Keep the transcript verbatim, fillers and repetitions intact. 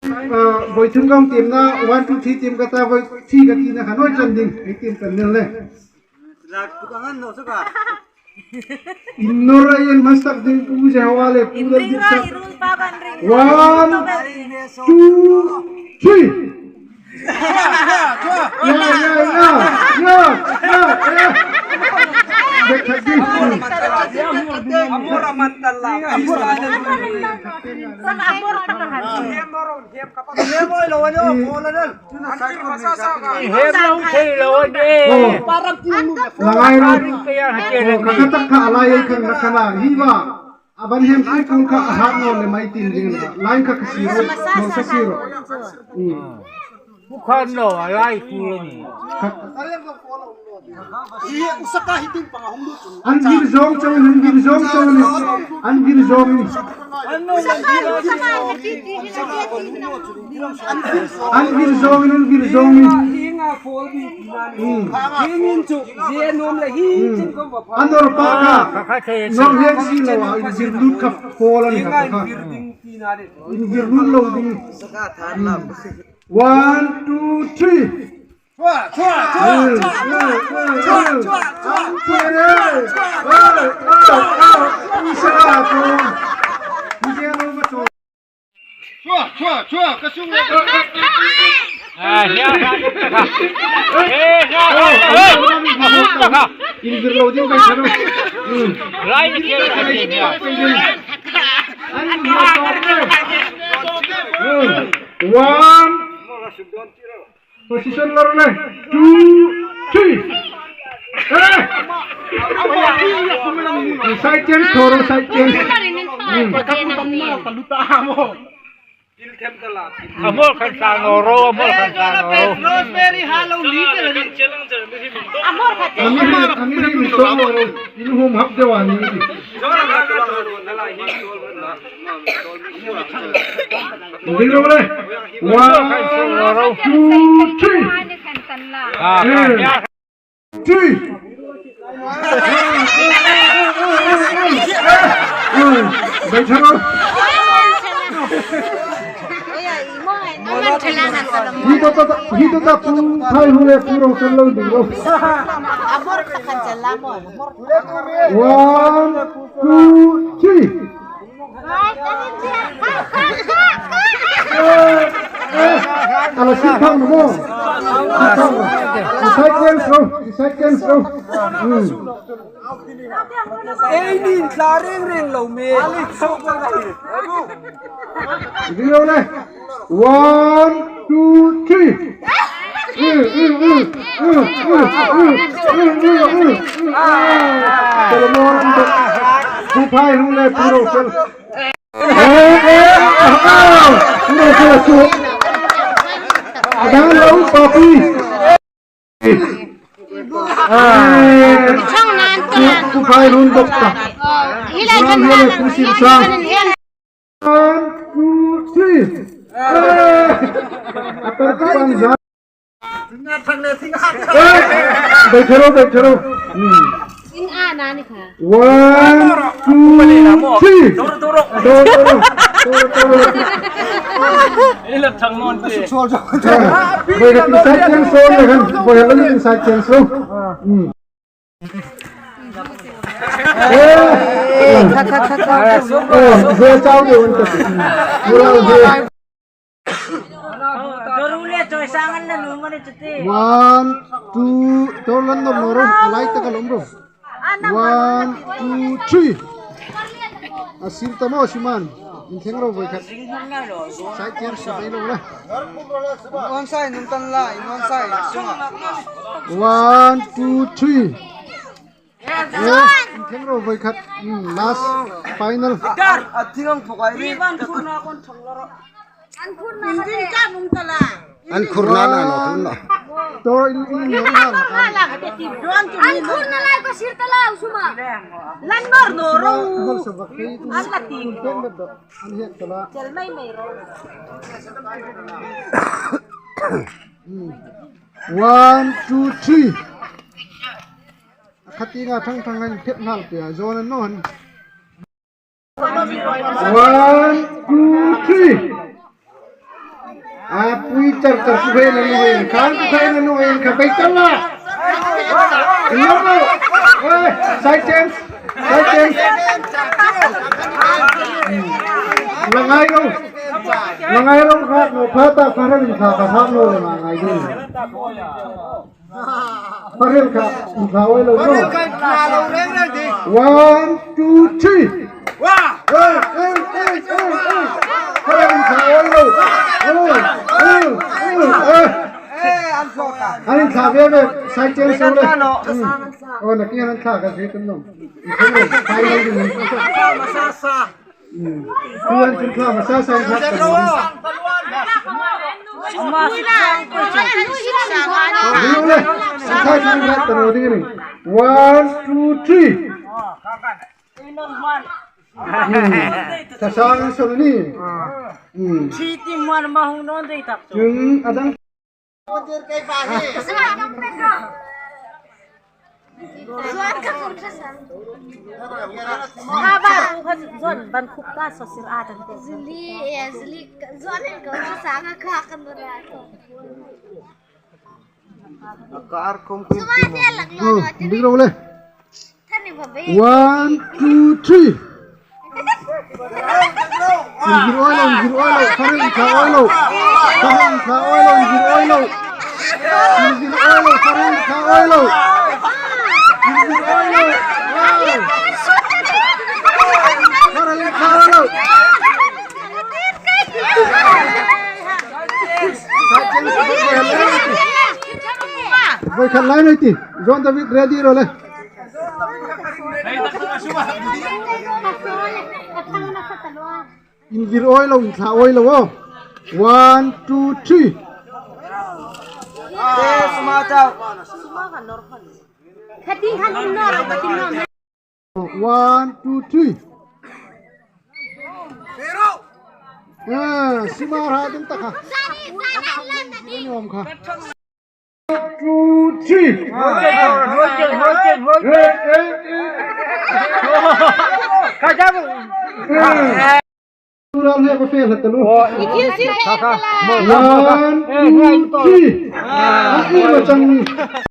Ah, voi thum kan tiemna, one, two, three tiem ka ta, voi three ka tina khan voi chan ding, ei tiem kan nih le. Innawr ei en hmasak ding pu Jehova le pu Lal Diksa. One, two, three. Ya, ya, ya, ya, ya, ya. Bek khat ding. Hep lo thei lo de. Oh. Langai ro. Oh, ka tak kha lai ei khan na khana hi ba. A ban hem kul kul kha a hat naw le mai tin ding na. Lai kha ka siro, naw sa siro. Hmm. Pu khan naw, a lai kul ni. Kha- An vir zawng chau, an vir zawng chau ni. An vir zawng ni. An vir zawng ni, an vir zawng ni. Hmm. Hmm. An nawr pa kha. Nawr hek si lo a, in vir lut kha pawl a ni kha kha. In vir lut lo ding. Hmm. One, two, three. One. Position lo le. Two, three. Eh! Side change, thoro side change. Hmm. A hmawr khan tla naw ro, a hmawr khan tla naw ro. Rosemary ha lo li te la ni. A hmawr khan. A mi ri, a mi ri mi sawm naw ro. In hum hap deu a ni. Ding lo le. One, two, three. Eh. Three. Bai thang lo. Hi ta ta, hi ta ta, pu Phaihlu le pu Rongsen lo ding lo. One, two, three. Eh, eh, ala si thang mo. Si thang mo. Side change ro, side change ro. Hmm. Ei ni tla reng reng lo me. Ding lo le. One, two, three. Solomon, pu Phaihlu le pu Rongsen. Eh, eh, ah, ah, pu Rongsen a chu. A dang lo, papi. Ah, pu, pu Phaihlu dok ta. Hi lai kan le pu Sirsang. One, two, three. Eh, a tar ki pan za. Eh, bai tharo, bai tharo. Hmm. In a na ni kha. One, two, three. Toro, toro. Toro, toro. Toro, toro. Ila thang non te. Bai ka side change ro le khan. Bai ka side change ro. Hmm. Eh, kha, kha, kha, kha. Eh, je chau de un ta. Pura je. One, two, tor lan nor nor ro, a lai tak a lawm ro. One, two, three. A sir ta maw, Siman. In thleng ro voi khat. Side change sa dai lo la. On side, nun tan la, in on side, sunga. One, two, three. Eh, in thleng ro voi khat. Hmm, last, final. A, a, a thing ang phok ai ri. An khurna na. An khurna na no thun na. To in, in, in, in, in. An khurna lai ko sir ta la, suma. Lan nor nor ro. An la ti. An het ta la. Chel mai mai ro. Hmm. One, two, three. A khat tieng a thang thang an phet nal pia, zawn an naw han. One, two, three. Ui, char char, ku hei na nu en, khan ku hei na nu en, kha pei char la. Number, eh, side change, side change. La ngai lo, la ngai lo, kha no, kha ta, kha rin, kha, kha, kha no, la ngai lo. Parel kha, kha oi lo, no? One, two, three. Wah! Eh, eh, eh, eh, eh. Parel kha oi lo. Oh, oh, oh, eh. An kha ve ve, side change so le. Hmm. Oh, na ki an kha ka si kan no. Kha oi lo. Tuan chun kha masa sang khat ta ro. Ring le. Sa sang khat ta ro ding ni. One, two, three. Hmm. Sa sang so ni. Hmm. Thi ti man ma hung non dei tak. Chun adang. Zuan ka kum sa sa. Ha ba, zuan ban khup ka so sir a dan te. Zili, eh, zili, zuan en ka sa sa ka ka ka mura ko. A kar kum kum. Zuan te lak lo. Hmm, na ti. Bi ro le. One, two, three. Injir oi lo, injir oi lo, kha rin kha oi lo. Kha rin kha oi lo, injir oi lo. Injir oi lo, kha rin kha oi lo. Injir oi lo. Wow. Kha rin kha oi lo. Voi khat lai nei ti. John David ready ro le. Injir oi lo, inthla oi lo, oh. One, two, three. One, two, three. Ah, sima ra ding ta kha. Ni om kha. Two, three. Rotate, rotate, rotate. Ka jam. Tural ne ko fail hat lo. One, two, three. Ah, ini macam ni.